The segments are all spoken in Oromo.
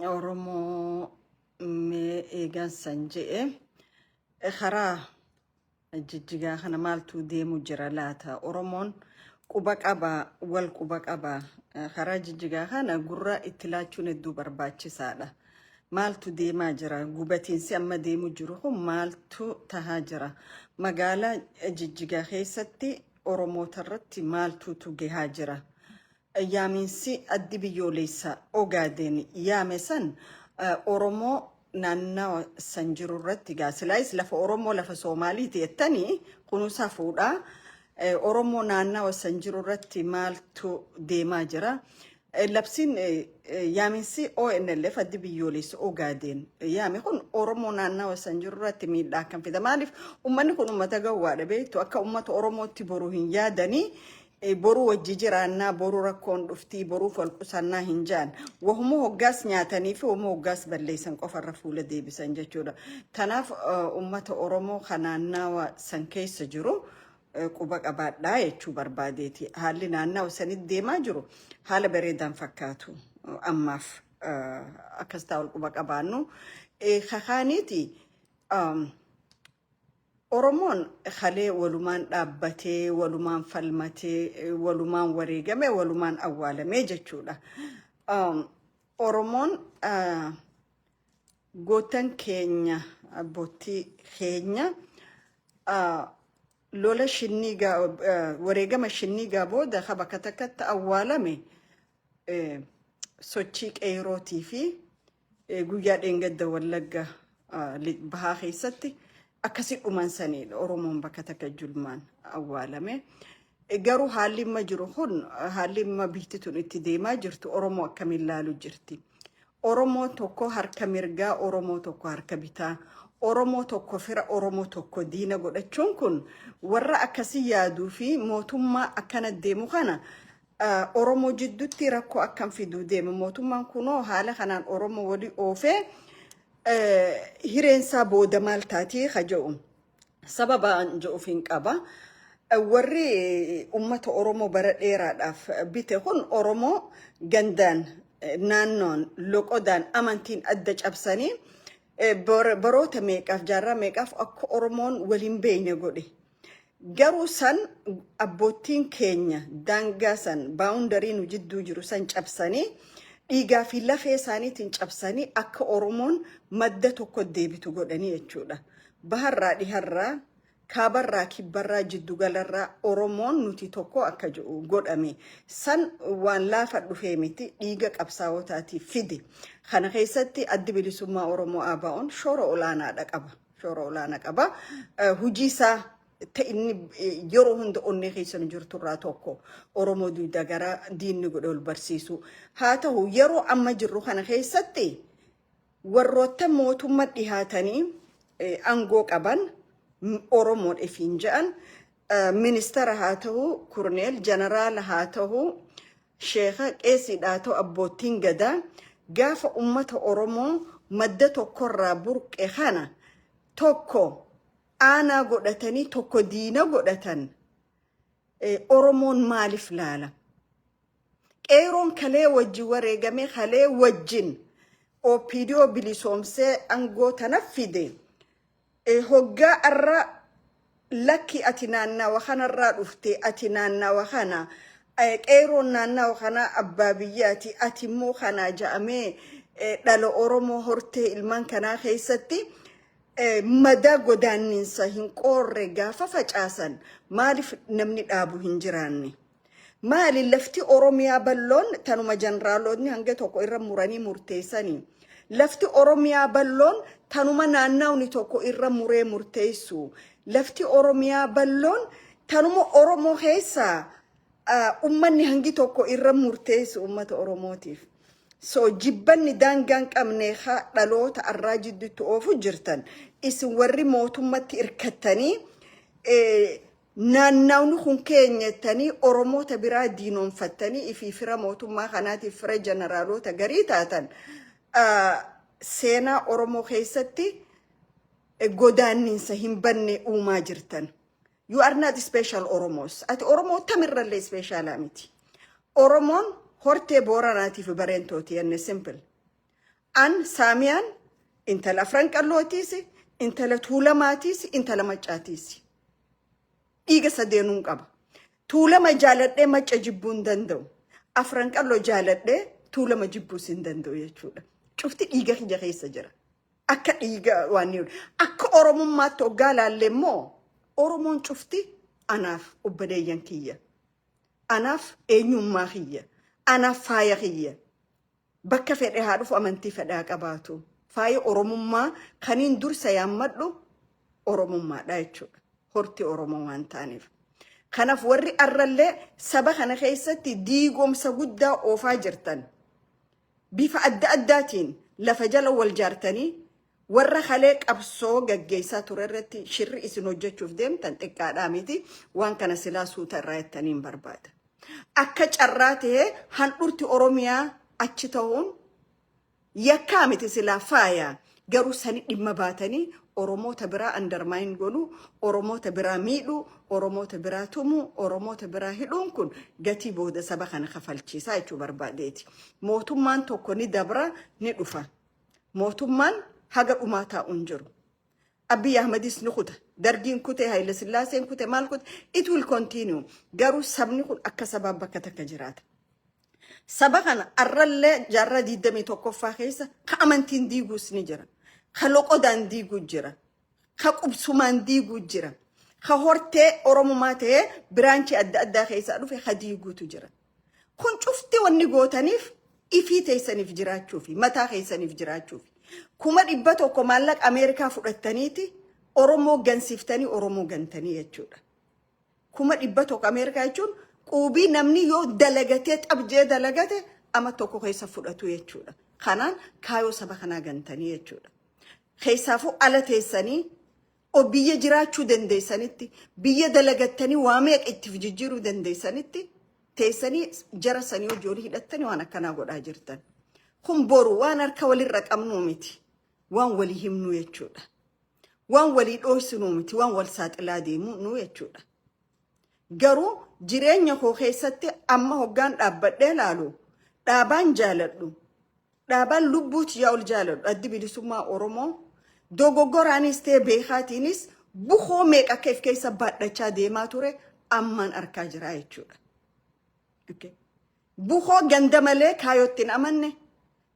Oromoo mee eegan san je'e, karaa Jijjigaa kana maaltu deemu jira laata? Oromoon quba qaba, wal quba qaba. Karaa Jijjigaa kana gurra itti laachuun hedduu barbaachisaadha. Maaltu deemaa jira? Gubatiinsi amma deemu jiru kun maaltu tahaa jira? Magaalaa Jijjigaa keessatti Oromoota irratti maaltuutu gahaa jira? Yaamiinsi Addi Biyyooleessa Ogaadeen yaame san Oromoo naannawa san jiru irratti gaa silaayis lafa Oromoo lafa Soomaaliiti jettanii kunuunsaa fuudhaa. Oromoo naannawa san jiru irratti maaltu deemaa jira? Labsiin yaaminsi ONLF, Addi Biyyoolessa Ogaadeen yaame kun, Oromoo naannawa san jiru irratti miidhaa akkam fida? Maaliif uummanni kun uummata gawwaadha beektu, akka uummata Oromootti boru hin yaadanii, boruu wajji jiraannaa, boruu rakkoon dhuftii, boruuf wal qusannaa hin jaan. Wahuma hoggaas nyaatanii fi wahuma hoggaas balleessan qofarra fuula deebisan jechuudha. Tanaaf uummata Oromoo kan naannawa san keessa jiru quba qabaadhaa jechuu barbaadeeti. Haalli naannawa sanitti deemaa jiru haala bareedaan fakkaatu ammaaf, akkas ta'a wal quba qabaannu. Kakaaniiti Oromoon kalee walumaan dhaabbatee, walumaan falmatee, walumaan wareegame, walumaan awwaalamee jechuudha. Oromoon gootan keenya, abbootii keenya lola Shinniigaa, wareegama Shinniigaa booda ka bakka takkatti awwaalame sochii qeerootii fi guyyaa dheengadda Wallagga Bahaa keessatti akkasi dhuman saniidha. Oromoon bakka takka julmaan awwaalame. Garuu haalli amma jiru kun, haalli amma biyyi tun itti deemaa jirtu, Oromoo akkamiin laalu jirti? Oromoo tokko harka mirgaa, Oromoo tokko harka bitaa, Oromoo tokko fira, Oromoo tokko diina godhachuun kun warra akkasii yaaduu fi mootummaa akkana deemu kana Oromoo jidduutti rakkoo akkam fiduu deema? Mootummaan kunoo haala kanaan Oromoo walii oofee hireensaa booda maal taatii ka jedhu sababa jedhuuf hin qaba. Warri uummata Oromoo bara dheeraadhaaf bite kun Oromoo gandaan, naannoon, loqodaan, amantiin adda cabsanii baroota meeqaaf, jaarraa meeqaaf akka Oromoon waliin beekne godhe. Garuu san abboottiin keenya daangaa san, boundary nu jidduu jiru san cabsanii, dhiigaa fi lafee isaaniitiin cabsanii, akka Oromoon madda tokko deebitu godhanii jechuudha. Baharraa, dhiharraa, kaabarraa, kibbarraa, jiddugalarraa Oromoon nuti tokko akka jedhu godhame. San waan laafa dhufee miti, dhiiga qabsaa'otaatiif fide. Kana keessatti Addi Bilisummaa Oromoo ABO'n shoora olaanaadha qaba. Shoora olaanaa qaba. Hojii isaa ta inni yeroo hunda onnee keessa nu jirturraa tokko Oromoo duudaa gara diinni godhe ol barsiisu. Haa ta'u, yeroo amma jirru kana keessatti warroota mootummaa dhihaatanii aangoo qaban, Oromoon ifiin jedhan, ministeera haa ta'u, kurneel jeneraala haa ta'u, sheeka qeesiidha haa ta'u, abboottiin gadaa, gaafa ummata Oromoo madda tokkorraa burqe kana tokko aanaa godhatanii tokko diina godhatan, Oromoon maaliif laala? Qeeroon kalee wajji wareegamee, kalee wajjin OPDO bilisoomsee aangoo tana fide, hoggaa arra lakki ati naannawa kanarraa dhufte, ati naannawa kana, qeeroon naannawa kana abbaa biyyaati, ati immoo kanaa ja'amee, dhala Oromoo hortee ilmaan kanaa keessatti madaa godaanninsa hin qoorre gaafa facaasan, maaliif namni dhaabu hin jiraanne? Maali lafti Oromiyaa bal'oon tanuma jeneraaloonni hanga tokko irra muranii murteessanii? Lafti Oromiyaa bal'oon tanuma naannawni tokko irra muree murteessu? Lafti Oromiyaa bal'oon tanuma Oromoo keessaa ummanni hangi tokko irra murteessu ummata Oromootiif? So jibbanni daangaan qabne haa dhaloota arraa jidduutti oofu jirtan. Isin warri mootummatti hirkattanii naannawni kun keenya jettanii Oromoota biraa diinoomfattanii ifii fira mootummaa kanaatiif fira jeneraalota garii taatan, seenaa Oromoo keessatti godaanninsa hin banne uumaa jirtan. You are not special Oromos. Ati Oromoo tamirrallee specialaa miti. Oromoon hortee Booranaatiif Bareentooti jenne, simple. An Saamiyaan intala Afran Qallootiis, intala Tuulamaatiis, intala Maccaatiis. Dhiiga sadeenuun qaba. Tuulama jaaladhee Macca jibbuu hin danda'u. Afran Qalloo jaaladhee Tuulama jibbuus hin danda'u jechuudha. Cufti dhiiga kiyya keessa jira. Akka dhiiga waan ni akka Oromummaatti hoggaa laalle immoo, Oromoon cufti anaaf obboleeyyan kiyya. Anaaf eenyummaa kiyya. Anaaf faaya kiyya. Bakka fedhe haa dhufu, amantii fedhe haa qabaatu. Faaya Oromummaa kaniin dursa yaammadhu Oromummaadha jechuudha. Horti Oromoo waan ta'aniif. Kanaaf warri arrallee saba kana keessatti diigomsa guddaa oofaa jirtan, bifa adda addaatiin lafa jala wal jaartanii warra kalee qabsoo gaggeessaa ture irratti shirri isin hojjechuuf deemtan xiqqaadhaa miti. Waan kana silaa suuta irraa jettanii hin barbaada. Akka carraa ta'ee handhurti Oromiyaa achi ta'uun yakkaa miti, silaa faaya. Garuu sani dhimma baatanii Oromoota biraa undermine godhuu, Oromoota biraa miidhuu, Oromoota biraa tumuu, Oromoota biraa hidhuun kun gatii booda saba kana kafalchiisaa jechuu barbaadeeti. Mootummaan tokko ni dabra, ni dhufa. Mootummaan haga dhumaa taa'u hin jiru. Abiy Ahmedis ni kuta. Dargiin kute, Haile Sillaaseen kute, maal kute, it will continue. Garuu sabni kun akka sabaa bakka takka jiraata. Saba kana arrallee jaarraa 21ffaa keessa ka amantiin diiguus ni jira. Ka loqodaan diiguu jira. Ka qubsumaan diiguu jira. Ka hortee Oromumaa ta'ee branch adda addaa keessaa dhufe ka diiguutu jira. Kun cufti wanni gootaniif ifii teessaniif jiraachuufi, mataa keessaniif jiraachuufi. 100,000 maallaqa Ameerikaa fudhattaniiti Oromoo gansiiftanii Oromoo gantanii jechuudha. 100,000 Ameerikaa jechuun quubii namni yoo dalagatee xabjee dalagate ama tokko keessa fudhatu jechuudha. Kanaan kaayoo saba kanaa gantanii jechuudha. Keessaafuu ala teessanii o biyya jiraachuu dandeessanitti, biyya dalagattanii waa meeqa itti jijjiiruu dandeessanitti teessanii jara sanii hojii hidhattanii waan akkanaa godhaa jirtan. Kun boru waan harka walirra qabnuu miti. Waan walii himnuu jechuudha. Waan walii dhooysinuu miti. Waan wal saaxilaa deemuu jechuudha. Garuu jireenya koo keessatti amma hoggaan dhaabbadhee laalu, dhaabaan jaaladhu, dhaabaan lubbuuti yaa ol jaaladhu, Addi Bilisummaa Oromoo, dogoggoraanis ta'e beekaatiinis bukoo meeqa akka if keessa baadhachaa deemaa ture ammaan arkaa jira jechuudha. Bukoo ganda malee kaayootti hin amanne,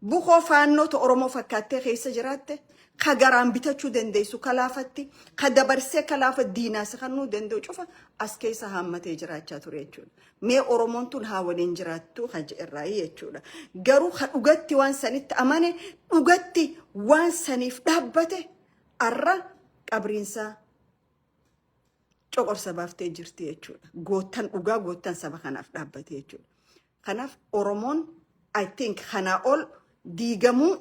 bukoo faannoota Oromoo fakkaattee keessa jiraatte, ka garaan bitachuu dandeessu kalaafatti, ka dabarsee kalaafa diinaas kannuu danda'u cufa as keessa haammatee jiraachaa ture jechuudha. Mee Oromoon tun haa waliin jiraattu kan irraa jechuudha. Garuu ka dhugatti waan sanitti amane, dhugatti waan saniif dhaabbate, arra qabriinsaa coqorsa baaftee jirti jechuudha. Goottan dhugaa, goottan saba kanaaf dhaabbate jechuudha. Kanaaf Oromoon, I think, kanaa ol diigamuu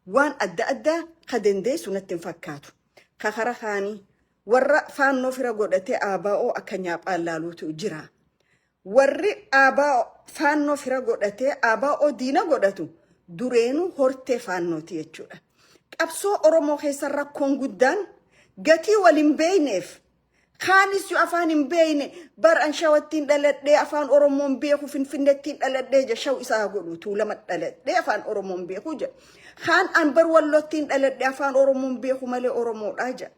waan adda addaa ka dandeessu natti hin fakkaatu. Ka kara kaanii warra faannoo fira godhatee ABO akka nyaaphaan laaluutu jira. Warri ABO faannoo fira godhatee ABO diina godhatu dureenuu hortee faannooti jechuudha. Qabsoo Oromoo keessa rakkoon guddaan gatii wal hin beekneef, kaanis yoo afaan hin beekne, bar an Shawattiin dhaladhee afaan Oromoon beeku, Finfinnettiin dhaladhee je, Shaw isaa godhu, Tuulama dhaladhee afaan Oromoon beeku je. Kaan an bar Wallottiin dhaladhee afaan Oromoon beeku malee Oromoodhaa je.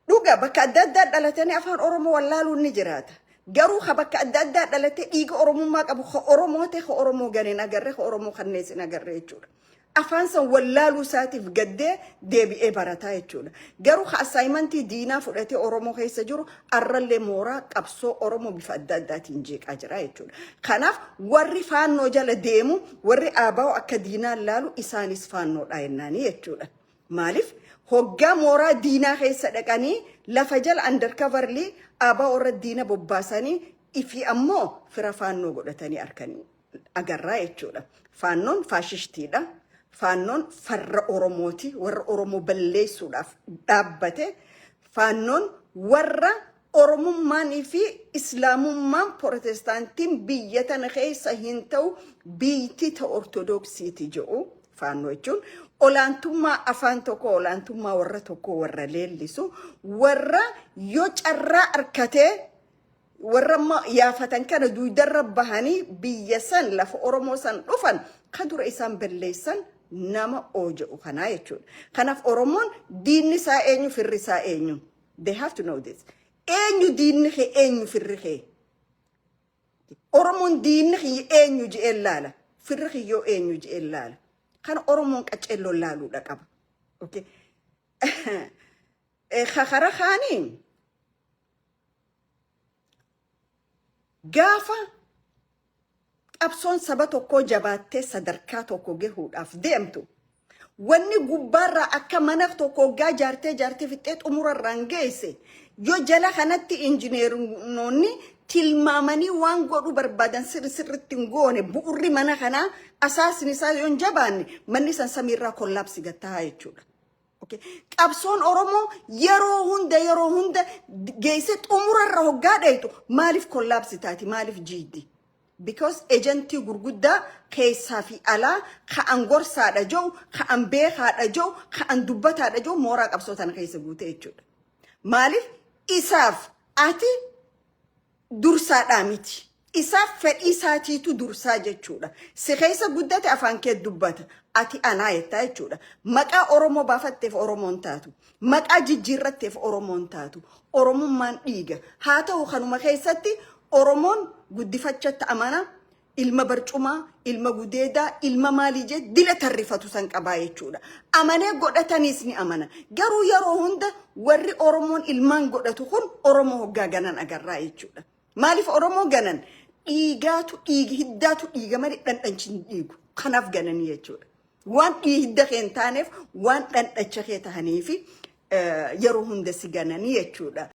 Dhuga, bakka adda addaa dhalatanii afaan Oromoo wallaaluun ni jiraata. Garuu ka bakka adda addaa dhalatee dhiiga Oromummaa qabu, ka Oromoo ta'e, ka Oromoo ganeen agarree, ka Oromoo kannees hin agarree jechuudha. Afaan san wallaaluu isaatiif gaddee deebi'ee barataa jechuudha. Garuu ka assignment diinaa fudhatee Oromoo keessa jiru arrallee mooraa qabsoo Oromoo bifa adda addaatiin jeeqaa jira jechuudha. Kanaaf warri faannoo jala deemu, warri ABO akka diinaan laalu, isaanis faannoodha jennaanii jechuudha. Maaliif hoggaa mooraa diinaa keessa dhaqanii lafa jala undercoverly ABO irra diina bobbaasanii ifii ammoo fira faannoo godhatanii harkanii agarraa jechuudha. Faannoon faashistiidha. Faannoon farra Oromooti. Warra Oromoo balleessuudhaaf dhaabbate. Faannoon warra Oromummaanii fi Islaamummaan Protestaantiin biyya tana keessa hin ta'u, biyyatti ta Ortodoksiiti jedhu faannoo jechuun, olaantummaa afaan tokko, olaantummaa warra tokko warra leellisu, warra yoo carraa harkatee warra amma yaafatan kana duudarra bahanii biyya san, lafa Oromoo san dhufan ka dura isaan balleessan. Nama ooja'u kanaa jechuudha. Kanaaf Oromoon diinni isaa eenyu, firri isaa eenyu? They have to know this. Eenyu diinni kee, eenyu firri kee? Oromoon diinni kiyya eenyu je'een laala. Firri kiyyoo eenyu je'een laala. Kana Oromoon qaceelloon laaluudha qaba. Okay. Kakara kaanii gaafa qabsoon saba tokkoo jabaattee sadarkaa tokko gahuudhaaf deemtu, wanni gubbaarraa akka mana tokko hoggaa jaartee jaartee fixxee xumurarraan geesse, yoo jala kanatti injineernoonni tilmaamanii waan godhuu barbaadan sirri sirritti hin goone, bu'urri mana kanaa asaasni isaa yoo hin jabaanne, manni san samiirraa collapse gattaa jechuudha. Okay. Qabsoon Oromoo yeroo hunda geessee xumurarra hoggaa dheeytu maaliif collapse taati? Maaliif jiiddi? Because ejantii gurguddaa keessaa fi alaa ka'an gorsaadha jiru, ka'an beekaadha jiru, ka'an dubbataadha jiru mooraa qabsoo tana keessa guute jechuudha. Maaliif isaaf ati dursaadhaa miti. Isaaf fedhii isaatiitu dursaa jechuudha. Si keessa guddate, afaan kee dubbata. Ati anaa jettaa jechuudha. Maqaa Oromoo baafatteef Oromoon taatu. Maqaa jijjiirratteef Oromoon taatu. Oromummaan dhiiga. Haa ta'u, kanuma keessatti Oromoon guddifachatti amana. Ilma barcumaa, ilma gudeedaa, ilma maalii jee dila tarrifatu san qabaa jechuudha. Amanee godhataniis ni amana. Garuu yeroo hunda warri Oromoon ilmaan godhatu kun Oromoo hoggaa ganan agarraa jechuudha. Maaliif Oromoo ganan? Dhiigaatu dhiiga, hiddaatu dhiiga malee dhandhanchi hin dhiigu. Kanaaf gananii jechuudha. Waan hidda kee hin taaneef, waan dhandhacha kee tahaniifi yeroo hunda si gananii jechuudha.